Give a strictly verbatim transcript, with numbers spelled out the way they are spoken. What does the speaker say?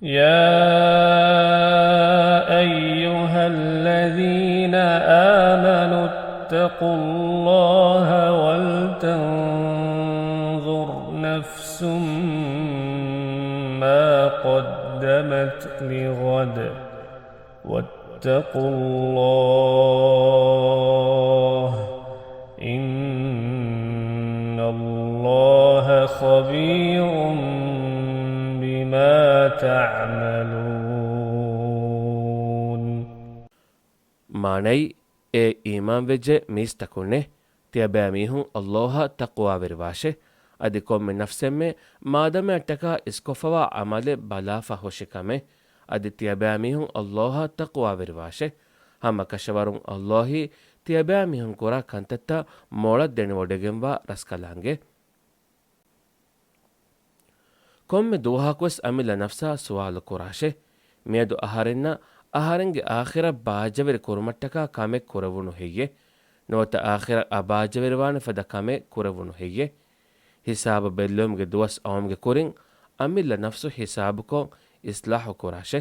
يا أيها الذين آمنوا اتقوا الله ولتنظر نفس ما قدمت لغد واتقوا الله إن الله خبير بما تعملون. މާނައީ، އޭ އީމާންވެއްޖެ މީސްތަކުންނޭ! ތިޔަބައިމީހުން ﷲ އަށް ތަޤްވާވެރިވާށޭ. އަދި ކޮންމެ ނަފްސެއްމެ މާދަމައަށްޓަކާ އިސްކޮށްފަވާ ޢަމަލެއް ބަލާފަ ހުށި ކަމޭ. އަދި ތިޔަބައިމީހުން ﷲ އަށް ތަޤްވާވެރިވާށޭ. ހަމަކަށަވަރުން ﷲ އީ ތިޔަބައިމީހުން ކުރާ ކަންތައްތައް މޮޅަށް ދެނެވޮޑިގެންވާ ރަސްކަލާނގެ. ކޮންމެ ދުވަހަކުވެސް އަމިއްލަ ނަފްސާ ސުވާލު ކުރާށޭ. މިއަދު އަހަރެންނަށް އަހަރެންގެ އާޚިރަތް ބާއްޖަވެރި ކުރުމަށްޓަކާ ކަމެއް ކުރެވުނު ހެއްޔޭ؟ ނުވަތަ އާޚިރަތް އަބާއްޖަވެރިވާނެ ފަދަ ކަމެއް ކުރެވުނު ހެއްޔޭ؟ ހިސާބު ބެއްލެވުމުގެ ދުވަސް އައުމުގެ ކުރިން އަމިއްލަ ނަފްސު ހިސާބުކޮށް އިޞްލާޙު ކުރާށޭ.